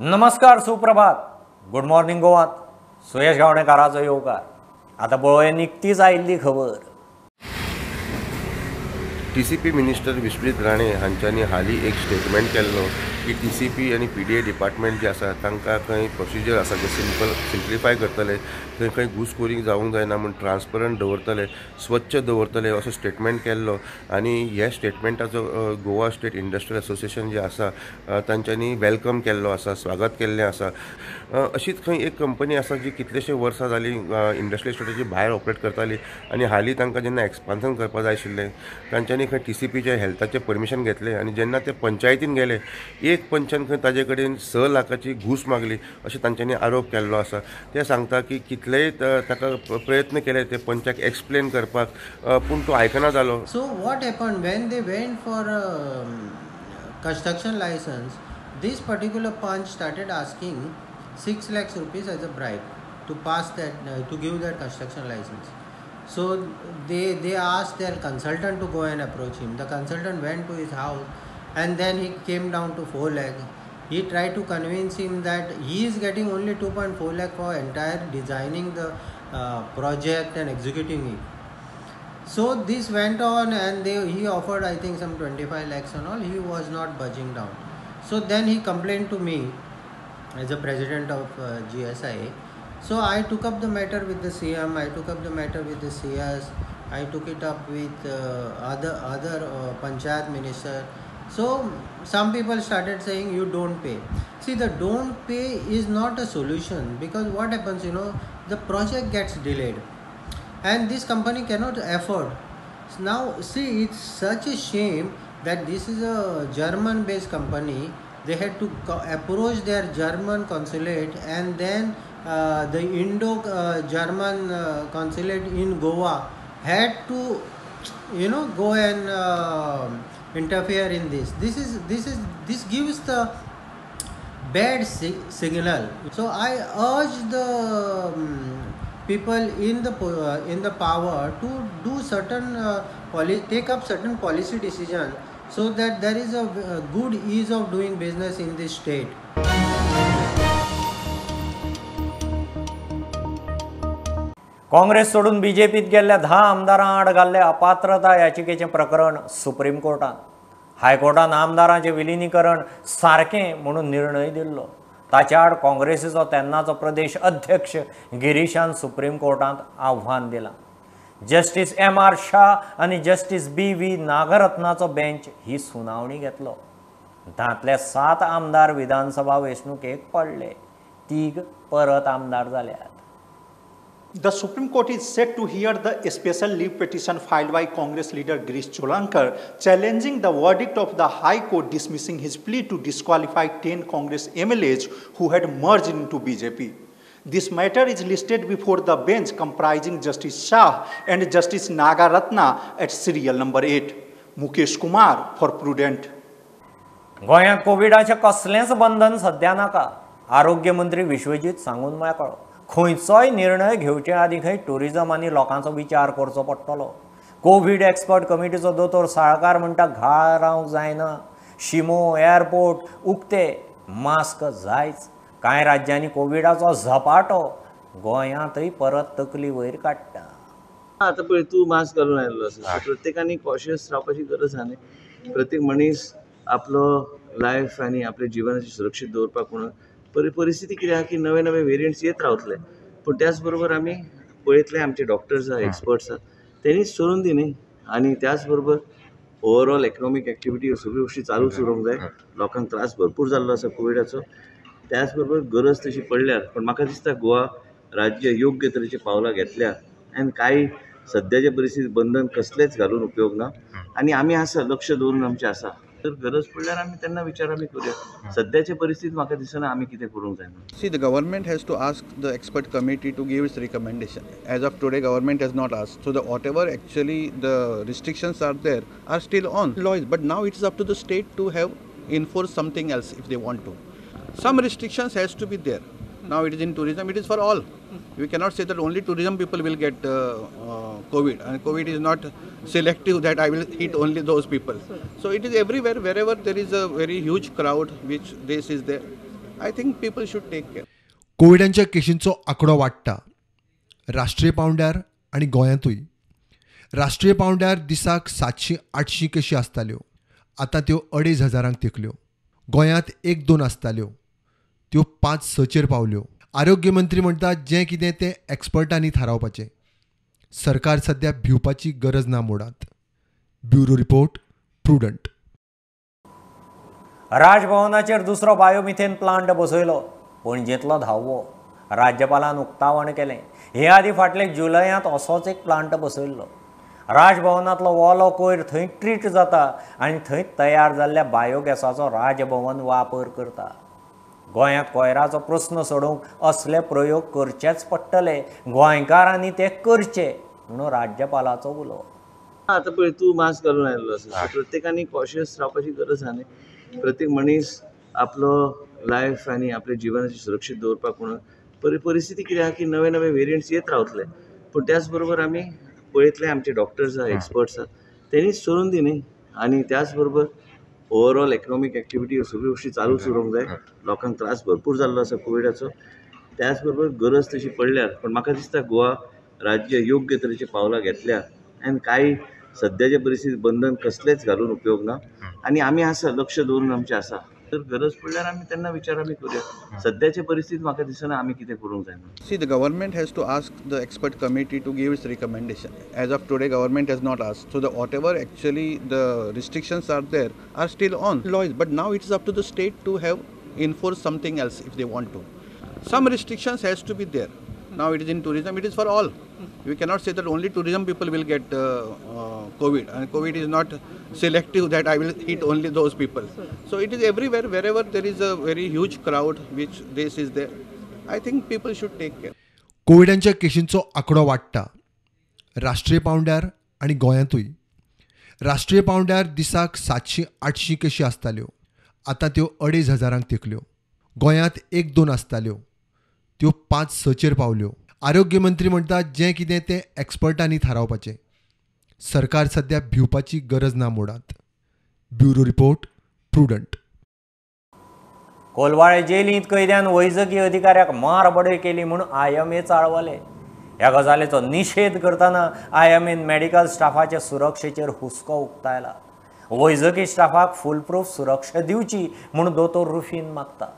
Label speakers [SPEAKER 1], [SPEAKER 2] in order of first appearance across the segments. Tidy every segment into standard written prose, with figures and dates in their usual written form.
[SPEAKER 1] नमस्कार, सुप्रभात, good morning गोवात. सुयश गावणेकाराचो येवकार. आतां पळोवया निकतीच आयिल्ली खबर.
[SPEAKER 2] टीसीपी मिनिस्टर विश्वजीत राणे हांच्यांनी हालीं एक स्टेटमेंट केल्लो की टीसीपी आनी पीडीए डिपार्टमेंट जे आसा तांकां खंय प्रोसिजर आसा जे सिंप्लिफाय करतले, थंय खंय घुसखोरी जावंक जायना म्हूण ट्रान्सपरंट दवरतले, स्वच्छ दवरतले असो स्टेटमेंट केल्लो. आनी ह्या स्टेटमेंटाचो गोवा स्टेट इंडस्ट्रियल एसोसिएशन जे आसा तांच्यांनी welcome केल्लो आसा, स्वागत केल्लें आसा. अशीच खंय एक कंपनी आसा जी कितलेशे वर्सां जालीं इंडस्ट्रियल इस्टेटाची भायर ऑपरेट करताली आनी हालीं तांकां जेन्ना एक्सपान्शन करपाक जाय आशिल्लें तांच्यांनी खंय टीसीपीचे हेल्थाचें परमिशन घेतलें आनी जेन्ना ते पंचायतीन गेले एक पंचान खंय ताजे कडेन 6 लाखाची घूस मागली अशें तांच्यांनी आरोप केल्लो आसा. ते सांगता की कितलेय ताका प्रयत्न केले ते पंचाक एक्सप्लेन करपाक, पूण तो आयकना जालो.
[SPEAKER 3] So what happen when they went for construction licence, this particular panch started asking 6 lakhs rupees as a bribe to pass that, to give that construction licence. So they asked their consultant to go and approach him. The consultant went to his house and then he came down to 4 lakh. He tried to convince him that he is getting only 2.4 lakh for entire designing the project and executing it. So this went on and he offered I think some 25 lakhs and all. He was not budging down. So then he complained to me as a president of GSIA. So I took up the matter with the CM, I took up the matter with the CS, I took it up with other Panchayat minister. So some people started saying you don't pay. See, the don't pay is not a solution, because what happens, you know, the project gets delayed and this company cannot afford. Now see, it's such a shame that this is a German based company. They had to approach their German consulate and then the Indo-German consulate in Goa had to, you know, go and interfere in this. This gives the bad signal. So I urge the people in the power to do certain take up certain policy decision so that there is a good ease of doing business in this state.
[SPEAKER 1] Congress सोडून बीजेपीत गेल्ल्या 10 आमदारां आड घाल्ले अपात्रता याचिकेचें प्रकरण supreme कोर्टान. हायकोर्टान आमदारांचें विलिनीकरण सारकें म्हणून निर्णय दिल्लो. ताच्या आड काँग्रेसीचो तेन्नाचो प्रदेश अध्यक्ष गिरीशान सुप्रीम कोर्टांत आव्हान दिलां. Justice MR. शाह आनी जस्टीस बी.व्ही. नागरत्नाचो बेंच ही सुनावणी घेतलो. तांतले 7 आमदार विधानसभा वेंचणुकेक पडले, 3 परत आमदार जाल्यात.
[SPEAKER 4] The Supreme Court is set to hear the special leave petition filed by Congress leader Girish Chodankar challenging the verdict of the High Court dismissing his plea to disqualify 10 Congress MLAs who had merged into BJP. This matter is listed before the bench comprising Justice Shah and Justice Nagaratna at serial number 8. Mukesh Kumar for Prudent.
[SPEAKER 1] गोंयांत कोविडाचें कसलेंच बंधन सध्या नाका, आरोग्य मंत्री विश्वजीत सांगून मेकळो. खंयचोय निर्णय घेवचे आदीं खंय ट्युरिजम आनी लोकांचो विचार करचो पडटलो. कोवीड एक्सपर्ट कमिटीचो दोतोर साळकार म्हणटा घाळ रावंक जायना, शिमो एअरपोर्ट उक्ते, मास्क जायच. कांय राज्यांनी कोविडाचो झपाटो गोंयांतय परत तकली वयर काडटा.
[SPEAKER 5] आतां पळय तूं मास्क घालून आयिल्लो आसा, प्रत्येकानी कॉशियस रावपाची गरज आसा न्ही. प्रत्येक मनीस आपलो लायफ आनी आपल्या जिवनाची सुरक्षीत दवरपाक म्हणून परिस्थिती कितें आहा की नवे नवे वेरियंट्स येत रावतले, पूण त्याच बरोबर आमी पळयतले आमचे डॉक्टर्स आहा, एक्सपर्ट्स आहा, तेणीच सोडून दी न्ही. आनी त्याच बरोबर ओवरऑल इकनॉमीक एक्टिविटी सगळ्यो गोश्टी चालूच उरूंक जाय. लोकांक त्रास भरपूर जाल्लो आसा कोविडाचो, त्याच बरोबर गरज तशी पडल्यार पण म्हाका दिसता गोवा राज्य योग्य तरेची पावलां घेतल्या आनी कांय सद्याच्या परिस्थितीत बंधन कसलेंच घालून उपयोग ना. आनी आमी आसा, लक्ष दवरून आमचें आसा, तर गरज पडल्यार आमी तेन्ना विचार आमी करूया. सद्याच्या परिस्थितीत म्हाका दिसना आमी कितें करूंक जाय.
[SPEAKER 6] See, the government has to ask the expert committee to give its recommendation. As of today, government has not asked. So the whatever actually the restrictions are there are still on laws, but now it is up to the state to have enforce something else if they want to. Some restrictions has to be there. Now it is in tourism, it is for all. We cannot say that only tourism people will get COVID, and COVID is not selective that I will hit only those people. So it is everywhere, wherever there is a very huge crowd, which this is there, I think people should take care.
[SPEAKER 7] कोविडांच्या केशींचो आंकडो वाडटा राष्ट्रीय पांवड्यार आनी गोंयांतूय. राष्ट्रीय पांवड्यार दिसाक 700-800 केशी आसताल्यो, आतां त्यो 2,500 तेंकल्यो. गोंयांत 1-2 आसताल्यो, त्यो 5-6चेर पावल्यो. आरोग्य मंत्री म्हणटा जें कितें तें एक्सपर्टांनी थारावपाचें. सरकार सद्या भिवपाची गरज ना मोडात. Bureau report, Prudent.
[SPEAKER 1] राजभवनाचेर दुसरो बायोमिथेन प्लांट बसयलो, पणजेंतलो धावो. राज्यपालान उक्तावण केलें. हे आदीं फाटले जुलयांत असोच एक प्लांट बसयल्लो. राजभवनांतलो ओलो कोयर थंय ट्रीट जाता आनी थंय तयार जाल्ल्या बायोगॅसाचो राजभवन वापर करता. गोंयांत कोयराचो प्रस्न सोडोवंक असले प्रयोग करचेच पडटले, गोंयकारांनी ते करचे म्हणून राज्यपालाचो उलो.
[SPEAKER 5] आतां पळय तूं मास्क घालून आयिल्लो आसा, प्रत्येकानी कॉशियस रावपाची गरज आहा न्ही. प्रत्येक मनीस आपलो लायफ आनी आपल्या जिवनाची सुरक्षीत दवरपाक म्हणून परिस्थिती कितें आहा की नवे नवे वेरियंट्स येत रावतले, पूण त्याच बरोबर आमी पळयतले आमचे डॉक्टर्स आहा, एक्सपर्ट्स आहा, तेणीच सोडून दी न्ही. आनी त्याच बरोबर ओवरऑल इकनॉमीक एक्टिविटी ह्यो सगळ्यो गोश्टी चालूच उरूंक जाय. लोकांक त्रास भरपूर जाल्लो आसा कोविडाचो, त्याच बरोबर गरज तशी पडल्यार पण म्हाका दिसता गोवा राज्य योग्य तरेची पावलां घेतल्या आनी कांय सद्याच्या परिस्थितीत बंधन कसलेच घालून उपयोग ना. आनी आमी आसा, लक्ष दवरून आमचें आसा, तर गरज पडल्यार आमी तेन्ना विचार आमी करूया. सद्याच्या परिस्थितीत म्हाका दिसना आमी कितें करूंक जाय.
[SPEAKER 6] See, the government has to ask the expert committee to give its recommendation. As of today, government has not asked. So the whatever actually the restrictions are there are still on. Laws, but now it is up to the state to have enforce something else if they want to. Some restrictions has to be there. Now it is in tourism, it is for all. We cannot say that only tourism people will get COVID, and COVID is not selective that I will hit only those people. So it is everywhere, wherever there is a very huge crowd, which this is there. I think people should take care.
[SPEAKER 7] कोविडांच्या केशींचो आंकडो वाडटा राष्ट्रीय पांवड्यार आनी गोंयांतूय. राष्ट्रीय पांवड्यार दिसाक 700-800 केशी आसताल्यो, आतां त्यो 2,500 तेंकल्यो. गोंयांत 1-2 आसताल्यो, त्यो 5-6चेर पावल्यो. आरोग्य मंत्री म्हणटा जें कितें तें एक्सपर्टांनी थारावपाचें. सरकार सद्या भिवपाची गरज ना मोडात. Bureau report, Prudent.
[SPEAKER 1] Colvale जेलींत कैद्यान वैजकी अधिकाऱ्याक मार बडय केली म्हूण IMA चाळवले. ह्या गजालीचो निशेध करतना IMAन मेडिकल स्टाफाचे सुरक्षेचेर हुस्को उक्तायला. वैजकी स्टाफाक फुलप्रूफ सुरक्षा दिवची म्हूण दोतोर रुफीन मागता.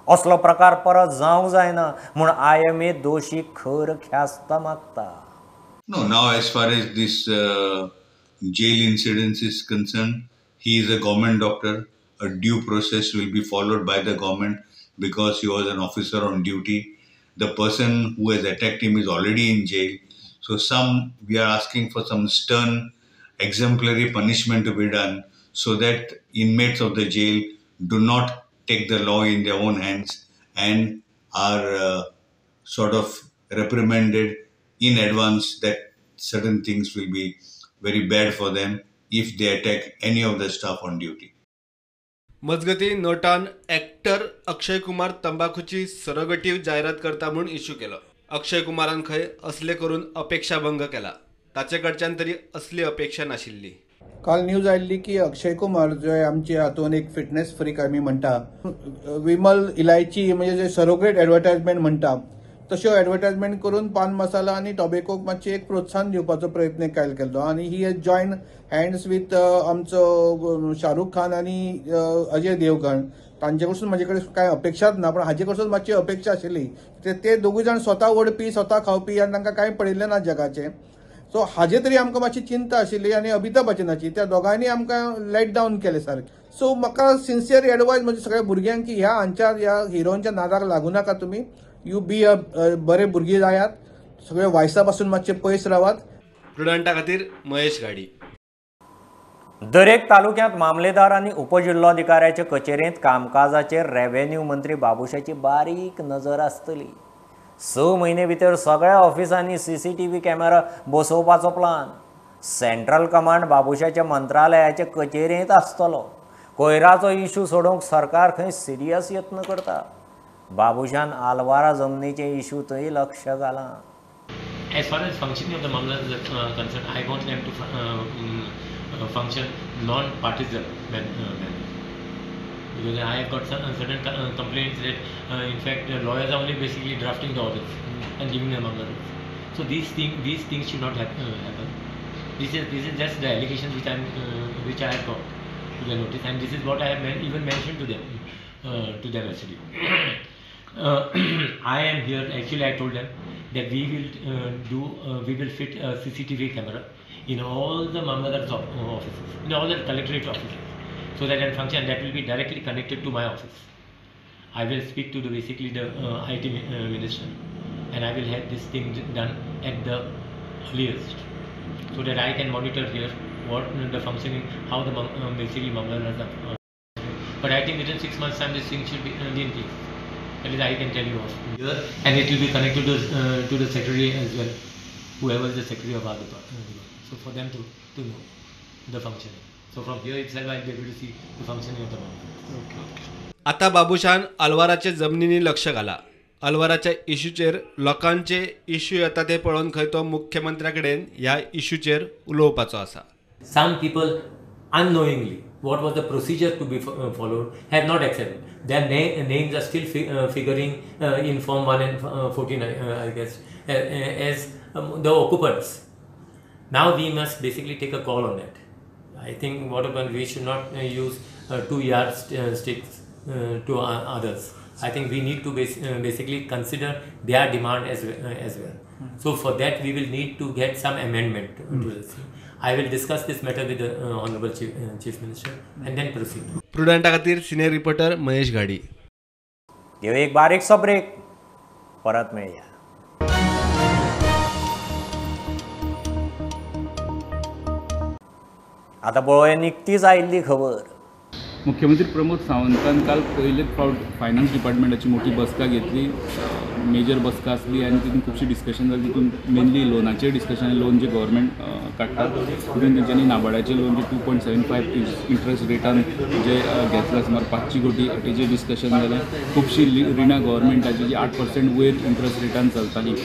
[SPEAKER 1] असलो प्रकार परत जावंक जायना म्हूण IMA दोशी खर ख्यास्त मागता.
[SPEAKER 8] No, now as far as this jail incidents is concerned, he is a government doctor. A due process will be followed by the government because he was an officer on duty. The person who has attacked him is already in jail. So we are asking for some stern, exemplary punishment to be done so that inmates of the jail do not take the law in their own hands and are sort of reprimanded in advance that certain things will be very bad for them if they attack any of the staff on duty.
[SPEAKER 9] मजगती नटान actor Akshay Kumar तंबाखूची सरोगेटिव्ह जायरात करता म्हूण issue केलो. अक्षय कुमारान खंय असले करून अपेक्षाभंग केला. ताचे कडच्यान तरी असली अपेक्षा नाशिल्ली.
[SPEAKER 6] काल न्यूज आयिल्ली की अक्षय कुमार जे आमचे हातून एक फिटनेस फ्रीक आमी म्हणटा, विमल इलायची म्हणजे जे सरोगेट एडवर्टायजमेंट म्हणटा तश्यो एडवर्टायजमेंट करून पान मसाला आनी टोबेकोक मातशें एक प्रोत्साहन दिवपाचो प्रयत्न काल केल्लो आनी he has join hands with आमचो शाहरुख खान आनी अजय देवगण. तांचे कडसून म्हजे कडेन कांय अपेक्षाच ना, पण हाजे कडसून मातशी अपेक्षा आशिल्ली. ते दोगूय जाण स्वता ओडपी, स्वता खावपी आनी तांकां कांय पडिल्लें ना जगाचें. सो हाजे तरी आमकां मातशी चिंता आशिल्ली आनी अमिताभ बच्चनाची त्या दोगांयनी आमकां लेट डावन केलें सारकें. सो म्हाका सिन्सियर एडवायज म्हज्या सगळ्या भुरग्यांक की ह्या हांच्या ह्या हिरोंच्या नादाक लागूं नाका तुमी. You be अ बरे भुरगीं जायात, सगळे वायसा पासून मातशे पयस रावात.
[SPEAKER 9] प्रुडंटा खातीर महेश घाडी.
[SPEAKER 1] दरेक तालुक्यांत मामलेदार आनी उपजिल्लोधिकाऱ्याचे कचेरेंत कामकाजाचेर रेव्हेन्यू मंत्री बाबुशाची बारीक नजर आसतली. 6 म्हयने भितर सगळ्या ऑफिसांनी CCTV camera बसोवपाचो प्लान. सेंट्रल कमांड बाबुशाच्या मंत्रालयाचे कचेरेंत आसतलो. कोयराचो इशू सोडोवंक सरकार खंय सिरियस यत्न करता. बाबुशान आलवारा जमनीचे इशू थंय लक्ष घालां.
[SPEAKER 10] As far as functioning of the Mamlatdar is concerned, I want them to function non-partisan manner. Because I have got some certain complaints that in fact the lawyers are only basically drafting the orders and giving them orders. So these things should not happen. This is just the allegations which I have got to the notice, and this is what I have even mentioned to them actually. I am here actually. I told them that we will we will fit a CCTV camera in all the Mamladar's offices, in all the collectorate offices, so that and function that will be directly connected to my office. I will speak to the basically the IT minister, and I will have this thing done at the earliest, so that I can monitor here what the functioning, how the basically Mamladars are. But I think within 6 months time this thing should be in place. At least I can tell you off here, and it will be connected to the secretary as well, whoever is the secretary of our department. So for them to know the functioning. So from here itself I will be able to see the functioning of the Mamladars.
[SPEAKER 9] आता बाबूशान आलवाराचे जमनीनी लक्ष घाला. आलवाराच्या इश्यूचेर लोकांचे issue येता ते पळोवन खंय तो मुख्यमंत्र्या कडेन ह्या इश्यूचेर उलोवपाचो आसा.
[SPEAKER 10] Some people unknowingly what was the procedure to be followed have not accepted. Their names are still figuring in Form 1 and 14, I guess, as the occupants. Now we must basically take a call on that. I think what happened, we should not use 2 yard sticks to others. I think we need to basically consider their demand as well. So for that we will need to get some amendment to this. I will discuss this matter with the Honorable Chief Minister and then proceed.
[SPEAKER 9] प्रुडंटा खातीर senior reporter Mahesh Ghadi.
[SPEAKER 1] एक बारीकसो break, परत मेळया. आतां पळोवया निकतीच आयिल्ली खबर.
[SPEAKER 11] मुख्यमंत्री प्रमोद सावंतान काल पयलेच फावट फायनान्स डिपार्टमेंटाची मोठी बसका घेतली. मेजर बसका आसली आनी तितून खुबशी डिस्कशन जाली. तितून मेनली लोनाचेर डिस्कशन, लोन जे गव्हर्मेंट काडटा तितून तेंच्यांनी नाबार्डाचे लोन जे 2.75 इंट्रस्ट रेटान जे घेतला सुमार 500 कोटी तेजेर डिस्कशन जालें. खुबशी रिणां गव्हर्मेंटाची जी 8% वयर इंट्रस्ट रेटान चलताली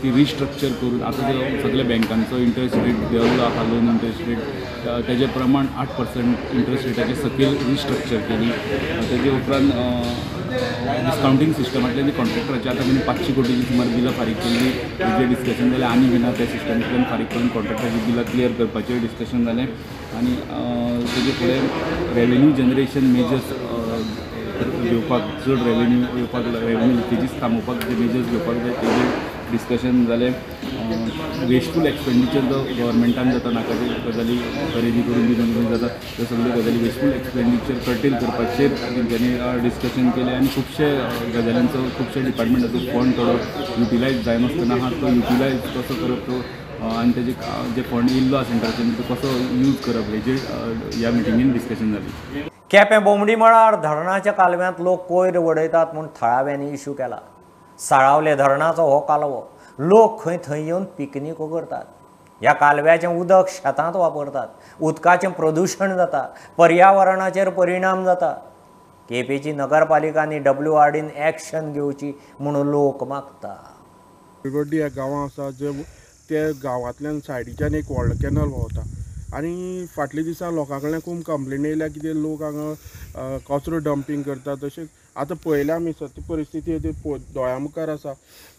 [SPEAKER 11] ती रिस्ट्रक्चर करून आतां जो सगल्या बँकांचो इंट्रस्ट रेट देंवलो आसा, लोन इंट्रस्ट रेट तेजे प्रमाण 8% इंट्रस्ट रेटाचे सकयल रिस्ट्रक्चर केली. तेजे उपरांत डिस्कावंटींग सिस्टमांतल्यान कॉन्ट्रॅक्टराचे आतां मेरेन 500 कोटीची सुमार बिलां फारीक केल्ली तेजेर डिस्कशन जालें. आनी बिलां त्या सिस्टमांतल्यान फारीक करून कॉन्ट्रॅक्टराची बिलां क्लियर करपाचें डिस्कशन जालें. आनी तेजे फुडें रेवेन्यू जनरेशन मेजर्स घेवपाक, चड रेवेन्यू येवपाक, रेवेन्यू लिकेजीस थांबोवपाक जे मेजर्स घेवपाक जाय तेजेर डिस्कशन जालें. वेस्टफूल एक्सपेंडिचर जो गव्हर्मेंटान जाता, नाका त्यो गजाली खरेदी करून बी जाता, त्यो सगळ्यो गजाली वेस्टफूल एक्सपेंडिचर कर्टेल करपाचेर तेंच्यांनी डिस्कशन केलें. आनी खुबशे गजालींचो खुबशे डिपार्टमेंटाचो फंड थोडो युटिलायज जायनासतना आहा तो युटिलायज कसो करप तो आनी तेजे जे फंड येयल्लो आसा सेंटराच्यान तो कसो यूज करप हेजेर ह्या मिटिंगेन डिस्कशन जालें.
[SPEAKER 1] केपें बोमडी मळार धरणाच्या कालव्यांत लोक कोयर वडयतात म्हूण थळाव्यांनी इशू केला. साळावले धरणाचो हो कालवो, लोक खंय थंय येवन पिकनिको करतात. ह्या कालव्याचें उदक शेतांत वापरतात, उदकाचें प्रदुशण जाता, पर्यावरणाचेर परिणाम जाता. केपेंची नगरपालिका आनी WRDन एक्शन घेवची म्हूण लोक मागता.
[SPEAKER 12] बिबड्डी ह्या गांवां आसा जे ते गांवांतल्यान सायडीच्यान एक व्हडलो कॅनल व्हांवता आनी फाटल्या दिसा लोकां कडल्यान खूब कंप्लेन येयल्या कितें लोक हांगा कचरो डंपींग करता. तशेंच आतां पळयल्या आमी सत्य परिस्थिती ती दोळ्या मुखार आसा.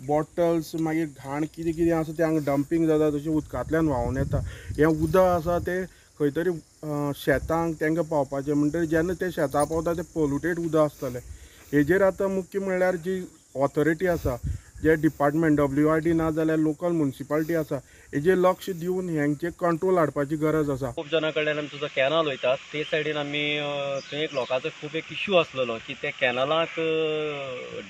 [SPEAKER 12] बॉटल्स मागीर घाण कितें कितें आसा तें हांगा डंपींग जाता, तशें उदकांतल्यान व्हांवन येता. हें उदक आसा तें खंय तरी शेतांक तांकां पावपाचें, म्हणटकीर जेन्ना तें शेतां पावता तें पोल्युटेड उदक आसतलें. हेजेर आतां मुख्य म्हणल्यार जी ऑथॉरिटी आसा, जे डिपार्टमेंट WRD ना जाल्यार लोकल म्युनिसिपालिटी आसा, हेजेर लक्ष दिवन हेंचे कंट्रोल हाडपाची गरज आसा.
[SPEAKER 13] खूब जाणां कडल्यान आमचो जो कॅनल वयता ते सायडीन आमी थंय एक लोकांचो खूब एक इश्यू आसलेलो की ते कॅनलाक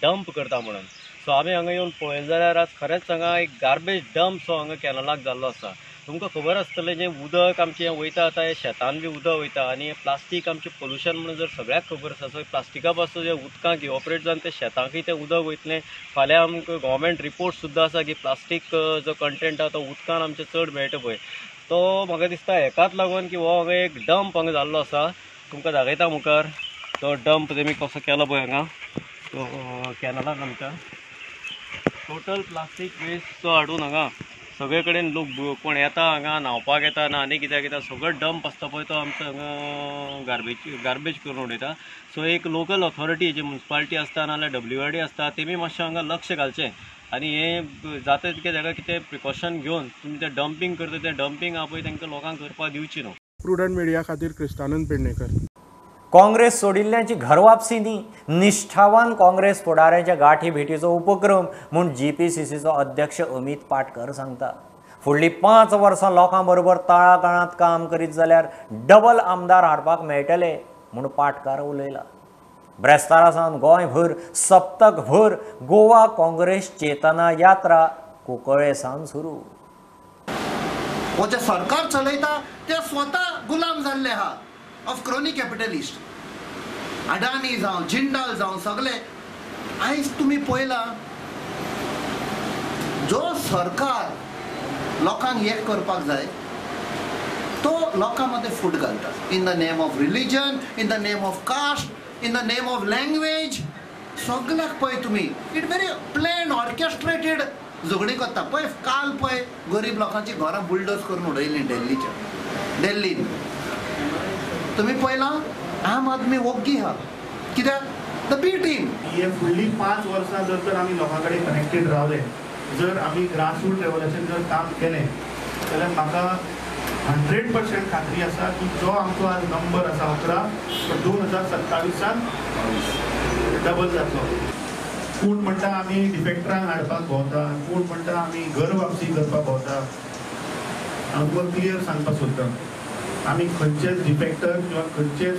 [SPEAKER 13] डंप करता म्हणून. सो आमी हांगा येवन पळयलें जाल्यार आज खरेंच हांगा एक गार्बेज डंप सो हांगा कॅनलाक जाल्लो आसा. तुमकां खबर आसतलें जें उदक आमचें वयता आतां हें शेतान बी उदक वयता आनी हें प्लास्टीक आमचें पोल्युशन म्हणून जर सगळ्याक खबर आसा. सो प्लास्टिका पासून जें उदकांत इवॉपरेट जावन तें शेतांकय तें उदक वयतलें. फाल्यां आमकां गव्हर्मेंट रिपोर्ट सुद्दां आसा की प्लास्टीक जो कंटेंट आसा तो उदकान आमचें चड मेळटा पळय, तो म्हाका दिसता हेकाच लागून की हो हांगा एक डंप हांगा जाल्लो आसा. तुमकां दाखयता मुखार तो डंप तेमी कसो केलो पळय हांगा तो कॅनलाक आमच्या टोटल प्लास्टीक वेस्ट जो हाडून हांगा सगळे कडेन लोक कोण येता हांगा न्हांवपाक येता ना आनी कित्याक येता, सगळो डंप आसता पळय तो आमचो हांगा गार्बेज करून उडयता. सो एक लोकल ऑथॉरिटी जी मुन्सिपालिटी आसता नाजाल्यार WRD आसता तेमी मातशें हांगा लक्ष घालचें आनी हें जाता तितकें ताका कितें प्रिकॉशन घेवन तुमी तें डंपींग करता तें डंपींग आहा पळय तांकां लोकांक करपाक दिवची न्हू.
[SPEAKER 12] प्रुडंट मिडिया खातीर क्रिस्तानंद पेडणेकर.
[SPEAKER 1] काँग्रेस सोडिल्ल्यांची घरवापसी न्ही, निष्ठावान काँग्रेस फुडाऱ्यांच्या गाठी भेटीचो उपक्रम म्हूण GPCCचो अध्यक्ष अमित पाटकर सांगता. फुडली 5 वर्सां लोकां बरोबर तळागाळांत काम करीत जाल्यार डबल आमदार हाडपाक मेळटले म्हूण पाटकार उलयला. ब्रेस्तारा सावन गोंयभर सप्तकभर गोवा काँग्रेस चेतना यात्रा कुंकळे सावन सुरू.
[SPEAKER 14] हो जे सरकार चलयता ते स्वता गुलाम जाल्ले आहा ऑफ क्रोनी कॅपिटलिस्ट. अडानी जावं जिंदाल जावं सगळे आयज तुमी पळयला जो सरकार लोकांक एक करपाक जाय तो लोकां मदें फूट घालता. In the name of religion, in the name of caste, in the name of language, सगळ्याक पळय तुमी it very plan orchestrated झगडीं करता. पळय काल पळय गरीब लोकांची घरां बुलडोज करून उडयलीं दिल्लीन. तुमी पळयलां आम आदमी वोग्गी आहा कित्याक the B team.
[SPEAKER 15] हे फुडली 5 वर्सां जर तर आमी लोकां कडेन कनेक्टेड रावले, जर आमी ग्रासरूट लेवलाचेर जर काम केलें जाल्यार म्हाका 100% खात्री आसा की जो आमचो आज नंबर आसा 11 तो 2027 डबल जातलो. कोण म्हणटा आमी डिफेक्टरांक हाडपाक भोंवता, कोण म्हणटा आमी घर वापसी करपाक भोंवता. हांव तुका क्लियर सांगपाक सोदतां, आमी खंयचेच डिफेक्टर किंवा खंयचेच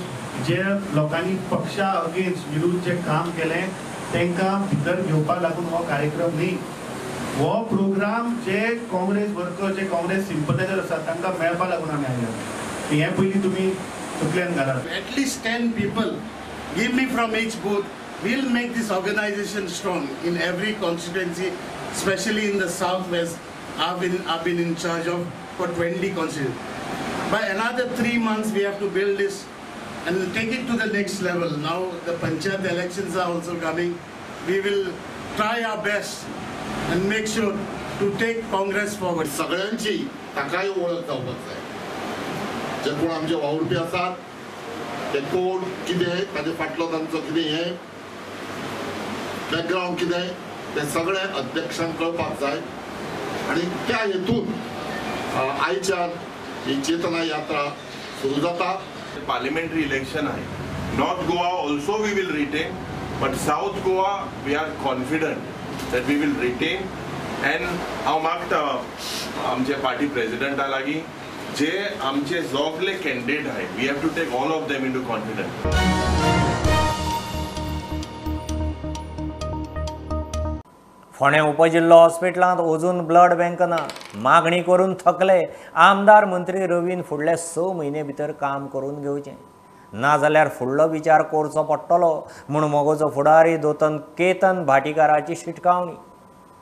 [SPEAKER 15] जे लोकांनी पक्षा अगेन्स्ट विरुद्ध जे काम केलें तांकां भितर घेवपाक लागून हो कार्यक्रम न्ही. हो प्रोग्राम जे काँग्रेस वर्कर, जे काँग्रेस सिम्पथायझर आसात तांकां मेळपाक लागून आमी आयल्या. हें पयलीं तुमी तकल्यान घालात.
[SPEAKER 16] At least 10 people give me from each booth. We'll make this organization strong in every constituency, especially in the southwest. I've been in charge of for 20 constituencies. By another 3 months, we have to build this and take it to the next level. Now the panchayat elections are also coming. We will try our best and make sure to take Congress forward.
[SPEAKER 17] सगळ्यांची ताकाय ओळख जावपाक जाय. जे कोण आमचे वावुरपी आसात ते कोण कितें, ताजे फाटलो तांचो कितें हें बॅकग्रावंड कितें तें सगळें अध्यक्षांक कळपाक जाय. आनी त्या हेतून आयच्यान ही चेतना यात्रा सुरू जाता.
[SPEAKER 18] पार्लिमेंटरी इलेक्शन आहे, North Goa also we will retain, but South Goa we are confident that we will retain. And हांव मागता आमचे पार्टी प्रेसिडेंटा लागीं जे आमचे सगळे कॅन्डिडेट आहे, we have to take all of them into confidence.
[SPEAKER 1] फोंडें उपजिल्लो हॉस्पिटलांत अजून ब्लड बँक ना, मागणी करून थकले. आमदार मंत्री रवीन फुडले 6 म्हयने भितर काम करून घेवचें, नाजाल्यार फुडलो विचार करचो पडटलो म्हूण मगोचो फुडारी दोतन केतन भाटीकाराची शिटकावणी.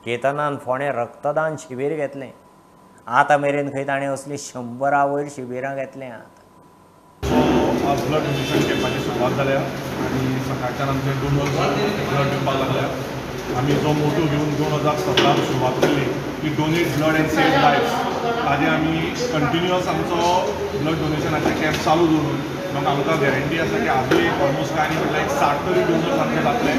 [SPEAKER 1] केतनान फोंडें रक्तदान शिबीर घेतलें. आतां मेरेन खंय ताणें असलीं 100 वयर शिबिरां घेतल्यांत.
[SPEAKER 19] ब्लड डोनेशन कॅम्पाची सुरवात जाल्या आनी सकाळच्यान आमचे डोनर्स ब्लड दिवपाक लागल्या. आमी जो मोटो घेवन 2017 सुरवात केल्ली की donate blood and save life, ताजे आमी कंटिन्युअस आमचो ब्लड डोनेशनाचे कॅम्प चालू दवरून मग आमकां गॅरंटी आसा की आजूय एक ऑलमोस्ट कांय न्ही म्हटल्यार एक 60 तरी डोनर्स आमचे जातले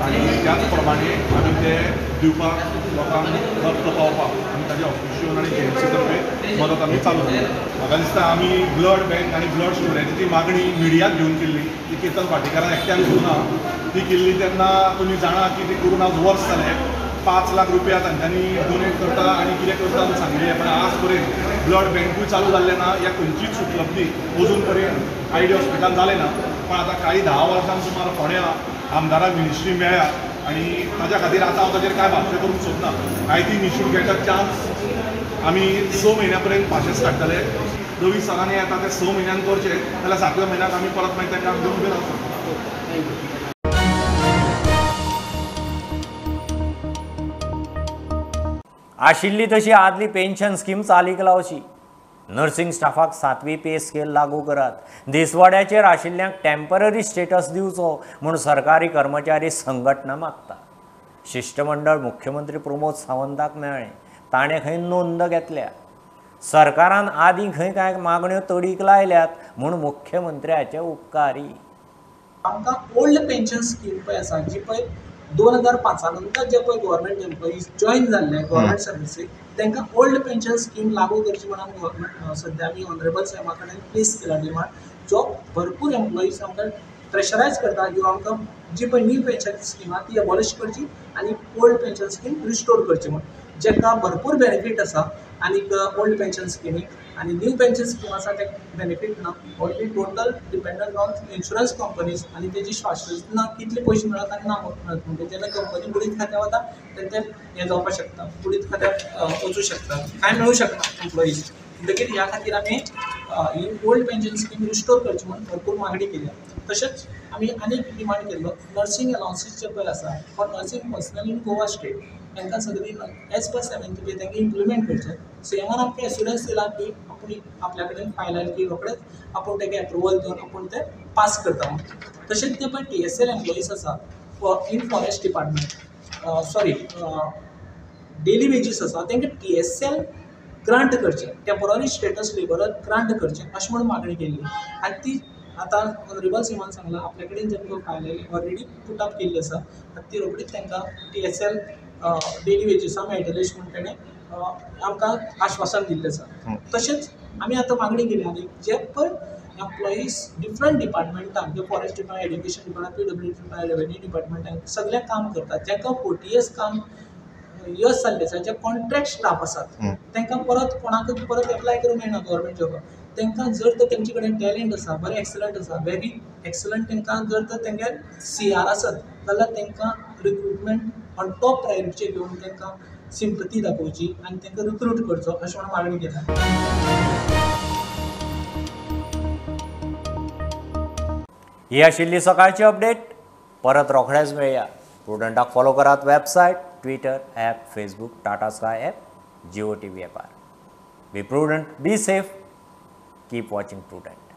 [SPEAKER 19] आनी त्याच प्रमाणे आमी ते दिवपाक लोकांक रक्त पावपाक आमी ताजे ऑफिशियल आनी GMC तर्फे मदत आमी चालू दवरता. म्हाका दिसता आमी ब्लड बँक आनी ब्लड स्टोरेजीची मागणी मिडियाक घेवन केल्ली, ती केतन भाटीकारान एकट्यान करूं ना, ती केल्ली तेन्ना तुमी जाणा की ती करून आज वर्स जालें. 5 लाख रुपया तांच्यांनी डोनेट करता आनी कितें करता म्हूण सांगिल्लें, पण आज पर्यंत ब्लड बँकूय चालू जाल्लें ना, या खंयचीच उपलब्धी अजून पर्यंत आयडी हॉस्पिटलान जालें ना. पण आतां काही 10 वर्सां सुमार फोंड्या आमदारा मिनिस्ट्री मेळ्ळ्या आनी ताज्या खातीर आतां हांव ताजेर कांय भाश्य करूंक सोदना. I think you should get a chance. आमी 6 म्हयन्या पर्यंत पाशेस काडटले. रवी सरांनी आतां ते 6 म्हयन्यान करचे जाल्यार 7व्या म्हयन्याक आमी परत मागीर तें काम घेवन उबे रावपाक शकता.
[SPEAKER 1] आशिल्ली तशी आदली पेन्शन स्कीम चालीक लावची. नर्सिंग स्टाफाक 7वी पे स्केल लागू करात. दिसवाड्याचेर आशिल्ल्यांक टेम्पररी स्टेटस दिवचो म्हूण सरकारी कर्मचारी संघटना मागता. शिश्टमंडळ मुख्यमंत्री प्रमोद सावंताक मेळ्ळें. ताणें खंय नोंद घेतल्या. सरकारान आदीं खंय कांय मागण्यो तडीक लायल्यात म्हूण मुख्यमंत्र्याचे उपकारी.
[SPEAKER 20] आमकां ओल्ड पेन्शन स्कीम पळय आसा जी पळय 2005 नंतर जे पळय गव्हर्मेंट एम्प्लॉईज जॉईन जाल्ले गव्हर्मेंट सर्विसीक तांकां ओल्ड पेन्शन स्कीम लागू करची म्हणून गव्हर्मेंट सद्या आमी ऑनरेबल सीएमा कडेन प्लेस केला डिमांड, जो भरपूर एम्प्लॉईज आमकां प्रेशरायज करता किंवा आमकां जी पळय न्यू पेन्शन स्कीम आहा ती एबॉलिश करची आनी ओल्ड पेन्शन स्कीम रिस्टोर करची म्हूण, जेका भरपूर बेनिफीट आसा आनीक ओल्ड पेन्शन स्किमीक आनी न्यू पेन्शन स्कीम आसा ते बेनिफीट ना, only total dependent on insurance companies आनी तेजी शाश्वत ना कितले पयशे मेळत आनी ना मेळत. म्हणजे जेन्ना कंपनी बुडीत खात्या वता तेन्ना ते हें जावपाक शकता, बुडीत खात्याक वचूं शकता, कांय मेळूं शकना एम्प्लॉईज. म्हणटकीर ह्या खातीर आमी ही ओल्ड पेन्शन स्कीम रिस्टोर करची म्हणून भरपूर मागणी केल्या. तशेंच आमी आनीक डिमांड केल्लो नर्सींग अलावन्सीस जे पळय आसा for nursing personnel in Goa state तांकां सगळीं एज पर 7th पे तांकां इम्प्लिमेंट करचें. सीएमान आमकां एश्युरन्स दिला की आपूण आपल्या कडेन फायल आयली की रोखडेच आपूण ताका एप्रुवल दिवन आपूण ते पास करता म्हणून. तशेंच ते पळय TSL employees आसा in forest department sorry daily wages आसा तांकां TSL grant करचें, टेम्पोररी स्टेटस लेबरर ग्रांट करचें अशें म्हणून मागणी केल्ली आनी ती आतां ऑनरेबल सीएमान सांगलां आपल्या कडेन जे पळय फायल आयली ऑलरेडी पुट अप केल्ली आसा आनी ती रोखडीच तांकां TSL daily वेजीसां मेळटले अशें म्हूण ताणें आमकां आश्वासन दिल्लें आसा. तशेंच आमी आतां मागणी केली आनी जे पळय एम्प्लॉईज डिफरंट डिपार्टमेंटान जे forest department, education department, PW department, revenue डिपार्टमेंटान सगळें काम करतात, जांकां 40 इयर्स काम यस जाल्ले आसा, जे कॉन्ट्रॅक्ट स्टाफ आसात तांकां परत कोणाकूच परत एप्लाय करूंक मेळना गव्हर्मेंट जॉबाक. तांकां जर तर तेंचे कडेन टॅलंट आसा, बरें एक्सलंट आसा, व्हेरी एक्सलंट, तांकां जर तर तेंगे CR आसत जाल्यार तांकां रिक्रुटमेंट ऑन टॉप प्रायोरिटीचेर घेवन तांकां सिंपती दाखोवची आनी तांकां रिक्रूट करचो अशें म्हणून मागणी केल्या.
[SPEAKER 1] ही आशिल्ली सकाळची अपडेट. परत रोखडेच मेळया. प्रुडंटाक फॉलो करात website, Twitter, app, Facebook, Tata Sky app, Jio TV ॲपार. Be prudent, be safe, keep watching Prudent.